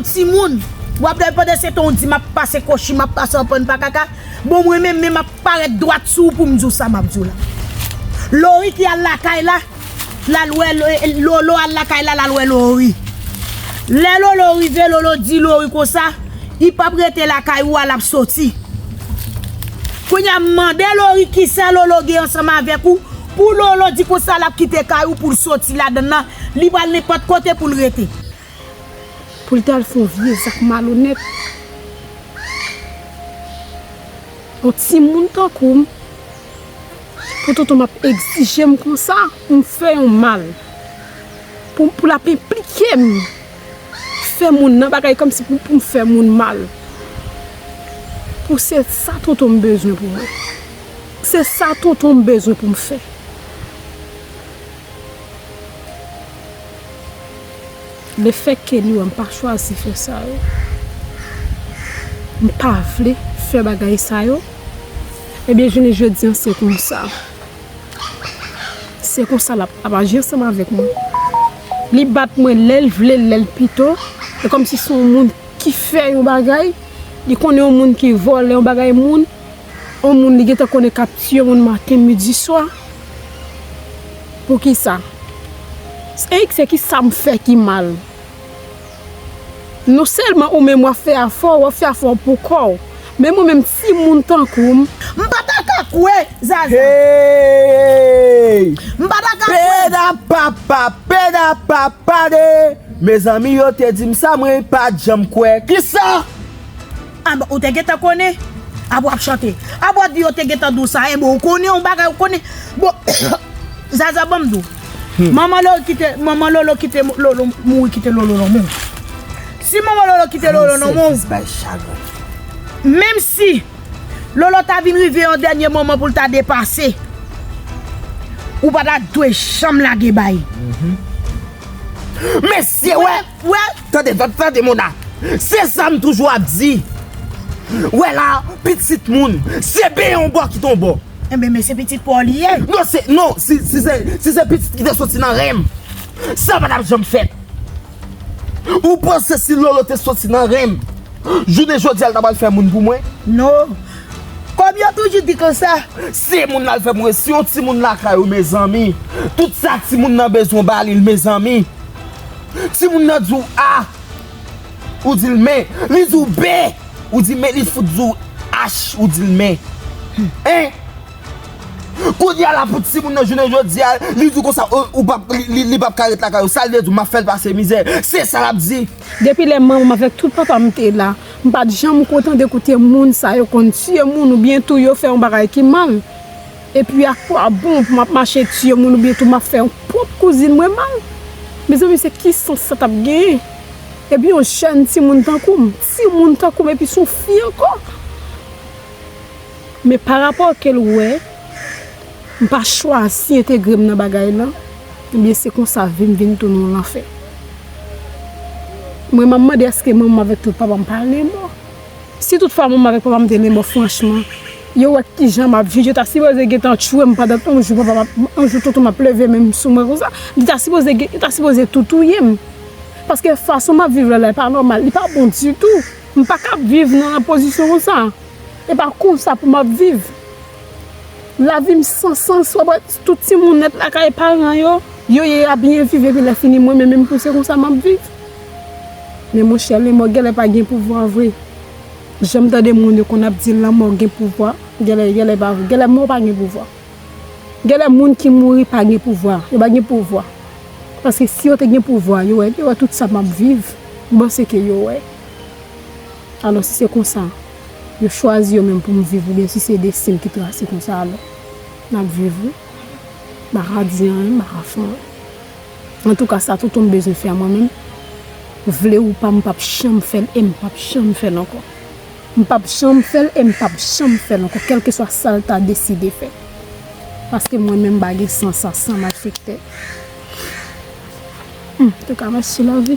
yon timoun. W ap gade pandan se tan w di m ap pase kochi, m ap pase anpann pa kaka. Bon, mwen menm, men m ap parèt dwat sou ou pou m di w sa m ap di w la. Lori ki al lakay la, l al wè Lo-, Lolo al lakay la, l al wè Lori. Lè Lolo rive, Lolo di Lori konsa, li p ap rete lakay ou a, l ap soti. Kounye a, m mande Lori kisa Lolo gen ansanm avèk ou, pou Lolo di konsa l ap kite kay ou pou l soti ladan l nan, li pral nenpòt kote pou l rete. Pou l t al fè yon vye zak malonèt. Yon timoun tankou m, pou tonton m ap egzije m konsa, pou m fè yon mal. Pou, pou l ap enplike m. Fè moun nan bagay kòmsi pou, pou m fè moun mal. Pou se sa tonton m bezwen pou mwen. Se sa tonton m bezwen pou m fè. Lefètke li wè m pa chwazi fè sa yo, m pa vle fè bagay sa yo, ebyen, jounen jodi a, se konsa. Se konsa l ap, ap aji ansanm avèk mwen. Li bat mwen lè l vle, lè l pito. E kòmsi se yon moun ki fè yon bagay, li konnen yon moun ki vòlè yon bagay moun, yon moun li gentan konnen k ap tiye moun maten, midi, swa. Poukisa? Erik, se kisa m fè ki mal? Non sèlman ou menm w ap fè afè w, w ap fè afè w pou kò w, men mwen menm timoun tankou m. M pa ta ka kwè, Zaza. Hey! M pa ta ka kwè. Peda papa, peda papa de. Mezanmi, yo te di m sa, mwen pa t janm kwè. Kisa? Aba, ou te gentan konnen? Aba w ap chante. Aba w di yo te gentan di w sa. E bon, ou konnen yon bagay, ou konnen. Bon, Zaza, ban m di w. Manman Lolo kite, manman Lolo kite Lolo mouri, kite Lolo lanmou. Si manman Lolo kite Lolo lanmou, menm si Lolo ta vin rive yon dènye moman pou l ta depase, ou pa ta dwe janm lage bay. Mesye, wè. Wè. Tande, tande, tande, Mona. Se sa m toujou ap di. Wè la, pitit moun, se benyen yon bò kite yon bò. Enben, men se pitit pa w li ye. Non, se, non, si, si se, si se pitit ki te soti nan ren m, sa pa t ap janm fèt. Ou panse si Lolo te soti nan ren m, jounen jodi a l ta pral fè moun pou mwen? Non. Kòm yo toujou di konsa. Si moun nan al fè moun, si yon timoun lakay ou, mezanmi, tout sa timoun nan bezwen ba li l, mezanmi. Timoun nan di w A, ou di l men. Li di w B, ou di men. Li fout di w H, ou di l men. Hein? Kounye a la pou timoun nan jounen jodi a, li di w konsa, ou, ou p ap, li, li, li p ap ka ret lakay ou. Sa l vle di w, m ap fè l pase mizè. Se sa l ap di. Depi lè manman m avèk tout papa m te la, m pa t janm ko tande kote moun sa yo konn tiye moun oubyen tou yo fè yon bagay ki mal. Epi akwabon pou m ap mache tiye moun oubyen tou m ap fè yon pwòp kouzin mwen mal? Mezanmi, se ki sans sa t ap genyen? Epi yon jèn timoun tankou m, timoun tankou m, epi se yon fi ankò. Men parapò ke l wè m pa chwazi entegre m nan bagay lan, ebyen, se konsa vi m vin tounen yon lanfè. Mwen, m ap mande èske manman m avèk tout papa m pa lenmò? Si tout fwa manman m avèk papa m te lenmò, franchman, yo wè kijan m ap viv, yo ta sipoze gentan tchwe m pandan yon jou, papa m ap, yon jou tonton m ap leve men m sou mwen konsa, li ta sipoze gen, yo ta sipoze tou touye m. Paske fason m ap viv la, la, e pa nòmal, li pa bon ditou. M pa ka ap viv nan, nan pozisyon konsa. E pa konsa pou m ap viv. Lavi m san sans, w ap wè tout timoun nèt lakay paran yo, yo ye a byen viv, epi lè fini mwen menm, menm pou se konsa m ap viv. Men monchè, lanmò genlè pa gen pouvwa vre. Jan m tande moun yo konn ap di lanmò gen pouvwa, genlè, genlè pa vre. Genlè mò pa gen pouvwa. Genlè moun ki mouri pa gen pouvwa. Yo pa gen pouvwa. Paske si yo te gen pouvwa, yo wè, yo wè tout sa m ap viv. M panse ke yo wè. Alò, si se konsa, yo chwazi yo menm pou m viv, oubyen si se desten m ki trase konsa, alò, n ap viv, wi. M pa ka di anyen, m pa ka fè anyen. Antouka, sa tonton m bezwen fè a mwen menm, vle ou pa, m p ap janm fè l e m p ap janm fè l ankò. M p ap janm fè l e m p ap janm fè l ankò, kèlkeswa sa l ta deside fè. Paske mwen menm m pa gen san sa, san malfektè. Hmm, antouka, mèsi lavi.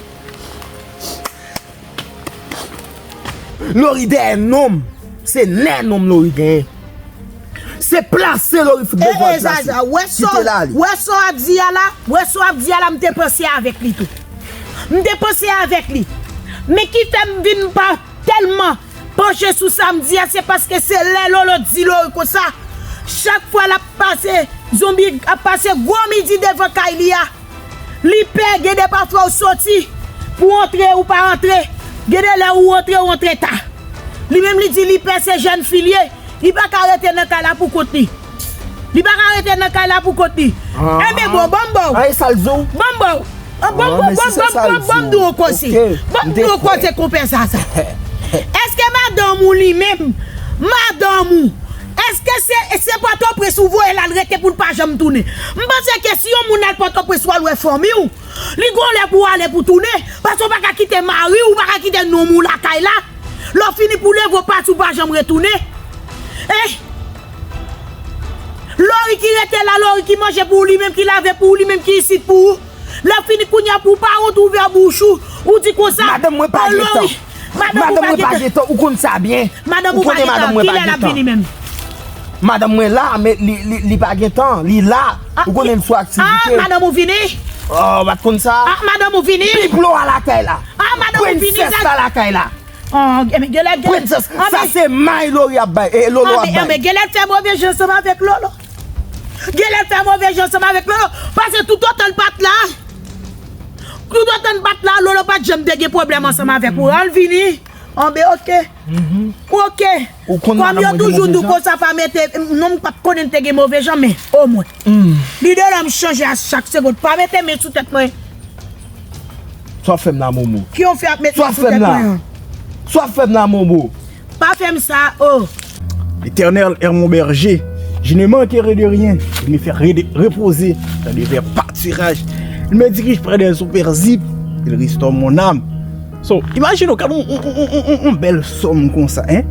Lori dèyè nonm, se nè nonm Lori genyen. Se plase Lori fout devan Zaza, wè sa w ap di a la, wè sa w ap di a la, m te panse avèk li tou. M te panse avèk li. Men ki fè m vin pa tèlman panche sou sa m di a, se paske se lè Lolo di Lori konsa. Chak fwa l ap pase, zonbi ap pase gwo midi devan kay li a. Li pè, gen de pafwa ou soti pou w antre, ou pa antre. Gen de lè ou antre, ou antre ta. Li menm li di li pè, se jèn fi l ye. Li pa ka rete nan kay la pou kont li. Li pa ka rete nan kay la pou kont li. Enben bon, ban m ba w. Ay, sa l di w? Ban m ba w. Ban m ba w, ban m di w yon koze. Ban m di w yon koze, konpè Zaza. Èske madanm ou li menm, madanm ou, èske se, se Pòtoprens ou voye l al rete pou l pa janm tounen? M panse ke si yon moun al Pòtoprens pou al wè fanmi w, li gon lè pou ale pou tounen, paske w pa ka kite mari w, ou pa ka kite nonm ou lakay la. Lè w fini pou leve w pati, ou pa janm retounen. Eh! Lori ki rete la, Lori ki manje pou ou, li menm ki lave pou ou, li menm ki isit pou ou. Lè w fini kounye a pou w pa wont, ouvè bouch ou, ou di konsa, madanm mwen pa gen tan. Madanm mwen pa gen tan, ou konn sa byen. Madanm ou pa gen tan, kilè l ap vini menm? Madanm mwen la, men li, li, li pa gen tan, li la. Ou konnen l sou aktivite. Ah, madanm ou vini? Oh, w pa t konn sa? Ah, madanm ou vini? Biblo a lakay la. Ah, madanm ou vini? Prensès la lakay la. Oh, gen, gen lè, gen lè. Prensès, sa se may Lori ap bay, e Lolo ap bay. Anben, gen lè l fè move jan ansanm avèk Lolo. Gen lè l fè move jan ansanm avèk Lolo. Paske toutotan l pa t la, toutotan l pa t la, Lolo pa t janm te gen pwoblèm ansanm avèk ou. An l vini. Anben, oke. Oke. Kòm yo toujou di w konsa pa mete, non, m pa t konnen l te gen move jan, men omwen. Lidè la m chanje a chak segonn. Pa mete men sou tèt mwen. Sa w ap fè m la, Momo? Ki w fè ap met men sou tèt mwen an? Sa w ap fè m la, Momo? Pa fè m sa, oh! L'Éternel est mon berger, je ne manquerai de rien. Il me fait rede- reposer dans de verts pâturages. Il me dirige près des eaux paisibles. Il restaure mon âme. So, imajine w, gade yon, yon, yon, yon, yon, yon bèl sòm konsa, en?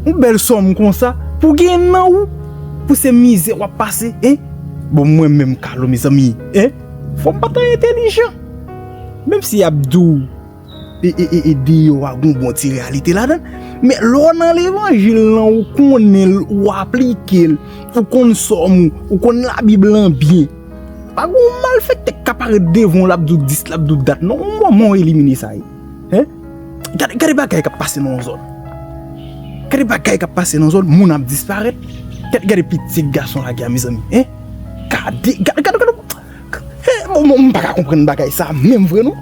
Yon bèl sòm konsa, pou gen nan ou, pou se mizè w ap pase, en? Bon, mwen menm, Carlo, mezanmi, en? Fò m pa ta entèlijan. Menm si y ap di w, e, e, e, e deyò a gon bon ti reyalite ladan l. Men lè w nan levanjil lan, ou konnen l, ou aplike l, ou konn sòm ou, ou konn Labib lan byen. Pa gon malfektè k ka parèt devan w, l ap di w dis, l ap di w dat. Non, yon moman w elimine sa ye. Hein? Gade, gade bagay k ap pase nan yon zòn. Gade bagay k ap pase nan zòn, moun ap disparèt. Gade, gade pitit gason lage a, mezanmi. Hein? Gade, gade, gade, gade. He, bon, bon, m pa ka konprann bagay sa menm vre non.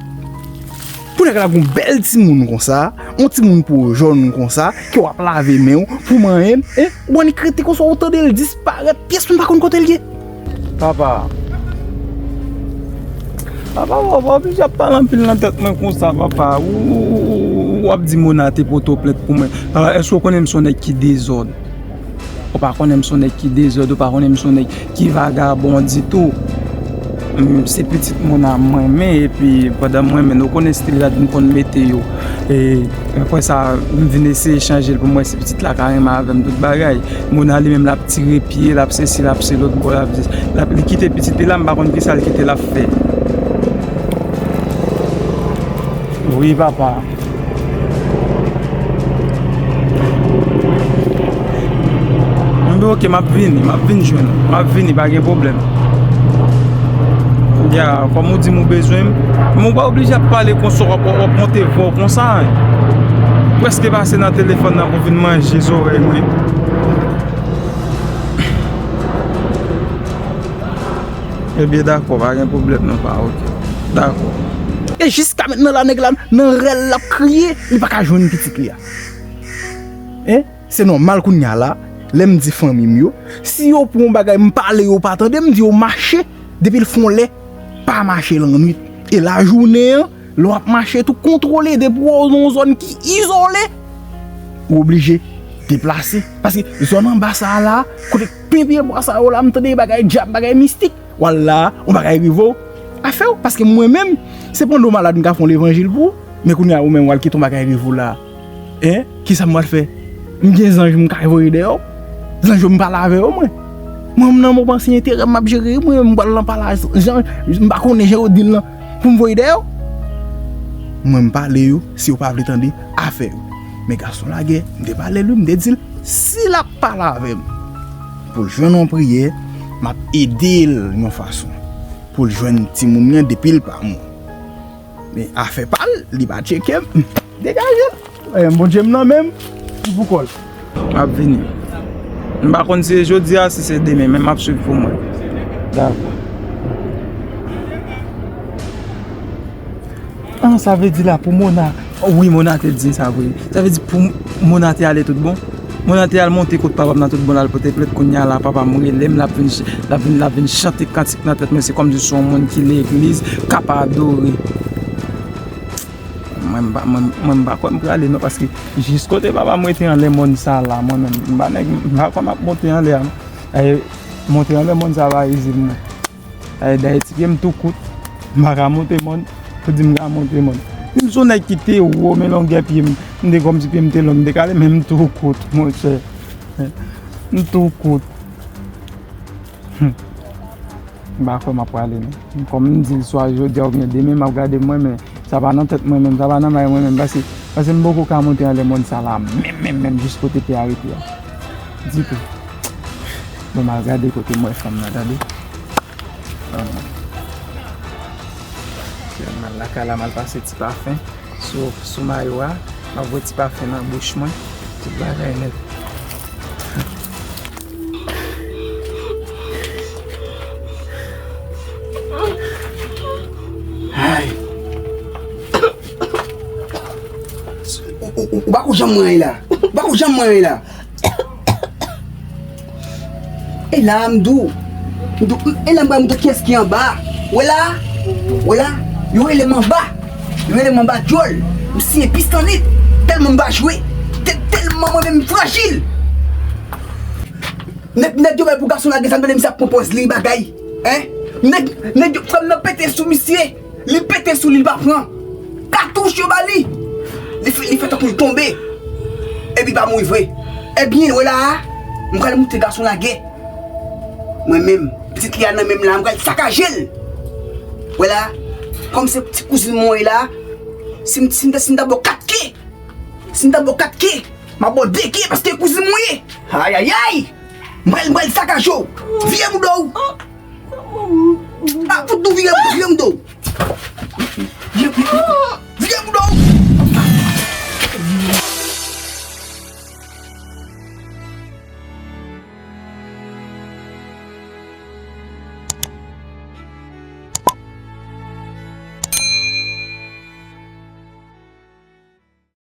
Pou nèg la gon bèl timoun konsa, yon timoun po jòn konsa, ke w ap lave men w pou manyen l, e, ou annik rete konsa, ou tande l disparèt, pyès moun pa konn kote l ye. Papa. Papa, w pa oblije ap pale anpil nan tèt mwen konsa, papa. Ou, ou, ou, ou, ou ap di Mona te pote w plent pou mwen. Papa, èske w konnen m se yon nèg ki dezòd? Ou pa konnen m se yon nèg ki dezòd, ou pa konnen m se yon nèg ki vagabon ditou. M, se pitit Mona m renmen, epi pandan m renmen l, ou konnen stil rad m konn mete yo. E, apre sa, m vin eseye chanje l pou m wè si pitit la ka renmen avè m, tout bagay. Mona li menm, l ap tire pye, l ap sesi, l ap se lòt bò, l ap, l ap, li kite pitit li la, m pa konn kisa l kite l ap fè. Wi, papa. Mwen di, oke, m ap vini, m ap vin jwenn ou, m ap vini, pa gen pwoblèm. Ya, kòm ou di m ou bezwen m, men ou pa oblije ap pale konsa, w ap, w ap monte vwa w konsa, en. Prèske pase nan telefòn nan pou vin manje zòrèy mwen. Ebyen, dakò, pa gen pwoblèm non, pa, oke. Dakò. E jiska mentnan la, nèg la nan rèl, l ap kriye, li pa ka jwenn pitit li a. Hein? Se nòmal kounye a la, lè m di fanmi m yo, si yo pran yon bagay, m pale yo pa tande, m di yo mache, depi l fè yon lè, pa mache lannwit. E lajounen an, lè w ap mache tou, kontwole depi w nan yon zòn ki izole, ou oblije deplase. Paske zòn anba sa a la, kote penpyen bwa sa yo la, m tande bagay dyab, bagay mistik. W al la, yon bagay rive w, afè w. Paske mwen menm, se pandan w malad m ka fè yon levanjil pou ou. Men kounye a, ou menm, w al kite yon bagay rive w la. Hein? Kisa m pral fè? M gen zanj m ka voye dèyè w? Zanj yo m pale avè yo, mwen. Mwen menm nan moman se enterè m ap jere, mwen menm m pral nan palaj, jan m pa konnen jan yo di l lan, pou m voye dèyè yo. Mwen m pale yo, si yo pa vle tande, afè yo. Men gason lagè, m te pale l wi, m te di l, si l ap pale avè m, pou l jwenn yon priyè, m ap ede l yon fason. Pou l jwenn timoun li an depi l pa mouri. Men afè pa l, li pa tcheke m. Degaje l. Eh, Bondye m nan men m, li pou kò l. M ap vini. M pa konn si se jodi a, si se demen, men m ap swiv pou mwen. Dakò. Ah, sa vle di la pou Mona. Oh, wi, Mona te di sa vre. Sa vle di pou Mona te ale tout bon. Mona te al monte kot papa m nan tout bon, l al pote plent. Kounye a la, papa m rele m, l ap vin, l ap vin, l ap vin chante kantik nan tèt mwen. Se kòmsi se yon moun ki legliz, k ap adore. Mwen, m pa, mwen, mwen, m pa kwè m prale non, paske jis kote papa m rete anlè mòn sa la, mwen menm, m pa nèg, m pa kwè m ap monte anlè a non. Dayè, monte anlè mòn sa pa izi pou mwen. Dayè, dayè, ti pye m tou kout, m pa ka monte mòn, pou di m ka monte mòn. Si m se yon nèg ki te wo, men longè pye m, m te kòmsi pye m te long, m te ka ale, men m tou kout, monchè. M tou kout. Hmm. M pa kwè m ap prale non. Kòm m di l swa jodi a oubyen demen, m ap gade mwen, men sa pa nan tèt mwen menm, sa pa nan may mwen menm, paske, paske m poko ka monte anlè mòn sa la, menm, menm, menm, jis kote pye a rete a. Ditou. Bon, m al gade kote m wè fanm nan, tande. Fanm nan. M al lakay la, m al pase ti pafen sou, sou mayo a, m ap voye ti pafen nan bouch mwen, tout bagay nèt. Ay. Ou, ou, ou, ou pa kou janm mwen la. Ou pa kou janm mwen la. E la, m di w, m di w, e la, m pral montre kiyès ki anba. Wè la, wè la, yo rele m anba. Yo rele m anba dyòl. M siyen pistanik. Tèlman m pa jwe. Tè-, tèlman mwen menm m frajil. Nèg, nèg yo bay pou gason lagè sa, m tande misye ap pran pòz li, bagay. Hein? Nèg, nèg yo, frè m nan pete sou misye. Li pete sou li, li pa pran. Katouch yo ba li. Li fè, li fè tankou l tonbe. Epi l pa mouri vre. Ebyen, wè la a, m pral montre gason lagè. Mwen menm, pitit li a nan men m la, m pral sakaje l. Wè la, kòm se ti kouzin mwen ye la, si m, si m ta, si m ta ba w kat ke, si m ta ba w kat ke, m ap ba w de ke, paske kouzin mwen ye. Ayayay! M pral, m pral sakaje w. Vire m do w. Ah, pou tou vire m do, vire m do w.